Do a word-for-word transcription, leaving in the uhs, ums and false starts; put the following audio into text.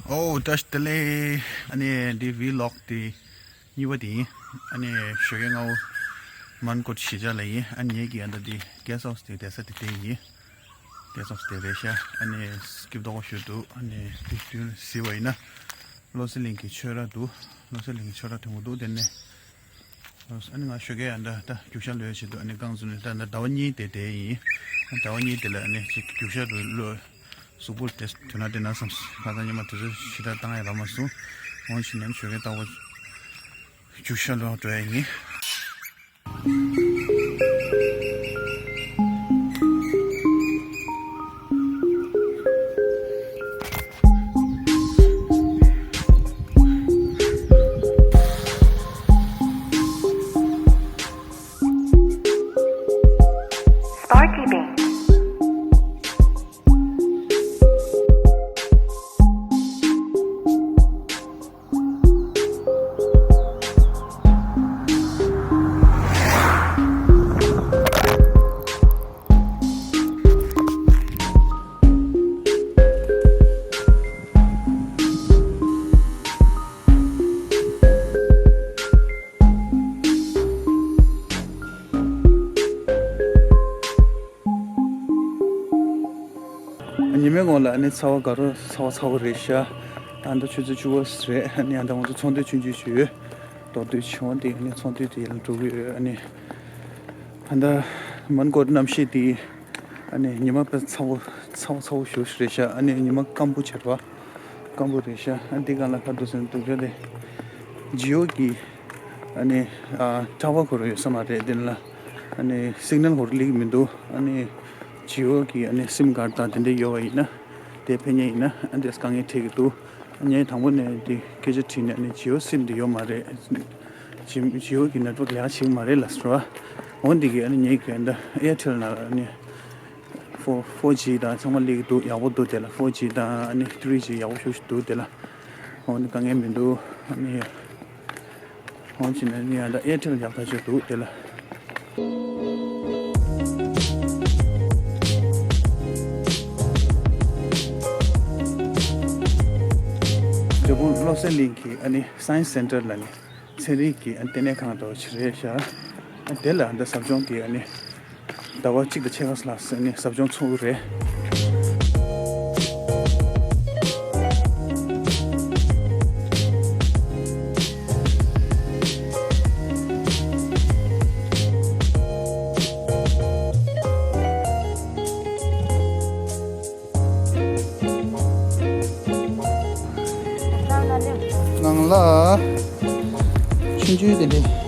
ཨོ་བཀྲ་ཤིས་བདེ་ལེགས། ཨ་ནི་འདི་ཝི་ལོག་དེ་གཉིས་པ་དེ་ཡིན། ཨ་ནི་ཞོགས་ཀས་སྔ་པོ་མོན་གྷོ་གཞིས་ཆགས་ལ་ཡིན། ཨ་ནི་ངེད་ཀྱི་ཨ་ད་དེ་གེ་སི་ཊི་ཧའུ་སི་དེ་བསྡད་ས་དེ་དེ་ཡིན། གེ་སི་ཊི་ཧའུ་སི་དེ་རེད་ཤག་ཨ་ནི་སྐྱིད་པོ་ཞིག་འདུག་ཨ་ནི་དེ་དུས་གཟིགས་པ་ཡིན་ན་བློ་གསལ་གླིང་གི་ཆོས་ར་འདུག་བློ་གསལ་གླིང་གི་ཆོས་ར་དེ་མོ་འདུག་དེ་ནས། ཨ་ནི་ང་ཞོགས་ཀས་ཡང་འདྲ་ད་རྒྱུག་ཤར་ལོས་བྱེད་དུས་ཨ་ནི་རྐང་བཙུགས་ནས་ད་ད་ཟླ་བ་གཉིས་དེ་དེ་ཡིན། ཨ་ཟླ་བ་གཉིས་དེ་ལ་ཨ་ནི་ཅིག་རྒྱུག་ཤར་རུ་ལོས་གཟུགས་པོ་དེ་དུས་ན་དེ་ན་བསམ་ཁ་སང་ཉི་མ་དུས་ཚོད་ཞེ་དྲག་བཏང་ཡ་རག་མ་སོང་། འོན་ཀྱང་ནམ་ཞོགས་ཀས་ལྟ་བུ་རྒྱུག་ཤར་ལོས་འགྲོ་ཡ་ཡིན། Sparky Beats. ཉི་མའི་ངོ་ལ་ཨ་ནི་ཚ་བ་དགའ་རོགས་ཚ་བ་ཚ་བོ་རེད་ཤག་ཨ་ད་ཆུ་ཚོད་བཅུ་པ་རེད། ཨ་ནི་ཨ་ད་ང་ཚོ་ཚོང་འདུས་ཆུང་ཆུང་ཞིག་ཡོད། མདོར་བསྡུས་བྱུང་དེ་ཨ་ནི་ཚོང་འདུས་དེ་ཡར་འགྲོ་གི་ཡོད། ཨ་ནི་ཨ་ད་མོན་གྷོ་གནམ་གཤིས་དེ་ཨ་ནི་ཉི་མ་དཔེ་ཚ་བོ་ཚ་བོ་ཚ་བོ་ཞིག་རེད་ཤག་ཨ་ནི་ཉི་མ་སྐམ་པོ་བྱེད་པ་སྐམ་པོ་རེད་ཤག་ཨ་འདི་གང་ལ་ཁ་འདུག་ཟེར་ན་འདུག་ཤག་དེ་ཇི་ཡོ་གི་ཨ་ནི་ཨ་ཊ་ཝར་ཁོ་རང་ཡོད་ས་མ་རེད། དེ་ལ་ཨ་ནི་སིག་ནལ་ཧོར་ལིག་མི་འདུག་ཨ་ནི་ཇི་ཡོ་གི་ཨ་ནི་སིམ་ཁཌ་དང་དེ་འདྲ་ཡོད་པ་ཡིན་ན་དེ་ཕན་ཉེ་ཡིན་ན་ཨ་འདྲས་དཀའ་ངལ་འཕྲད་ཀྱི་འདུག་ངས་དང་པོ་ནས་དེ་སྐད་ཆ་དྲིས་ནས་ཨ་ནི་ཇི་ཡོ་སིམ་དེ་ཡོད་མ་རེད། ཇི་ཇི་ཡོ་གི་ནེཊ་ཝརཀ་ལས་ཀ་བྱེད་ཀྱི་མ་རེད་ལབ་སོང་། འོ་འདི་གི་ཨ་ནི་ངས་གི་ཨ་འདྲ་ཨེར་ཊེལ་ནང་ཨ་ནི་ཕོ་ཕོར་ཇི་དང་ཚང་མ་སླེབས་ཀྱི་འདུག་ཡག་པོ་འདུག་དེ་ལ་ཕོར་ཇི་དང་ཨ་ནི་ཐི་རི་ཇི་ཡག་པོ་ཞེ་པོ་ཞིག་འདུག་དེ་ལ་འོ་ནི་དཀའ་ངལ་མི་འདུག་ཨ་ནི། འོ་ཅི་ནས་ནི་ཡང་ད་ཨེར་ཊེལ་ཡག་ཐག་ཆོད་འདུག་དེ་ལ། འབྲས་སྤུངས་བློ་གསལ་གླིང་གི་ཨ་ནི་སའེན་སི་སེན་ཊར་ལ་ནི་ཚན་རིག་གི་ཨ་ནི་ལྟེ་གནས་ཁང་འདྲ་བོ་ཅིག་རེད་ཤག་ཨ་དེ་ལ་ཨ་ད་ཟབ་སྦྱོང་གི་ཨ་ནི་ཟླ་བ་གཅིག་དང་ཕྱེད་ཀ་ལྷག་ཙམ་ནས་ཟབ་སྦྱོང་ཚོགས་ཀྱི་རེད། ནང་ལ་ཆུང་ཆུང་དེ་འདྲ་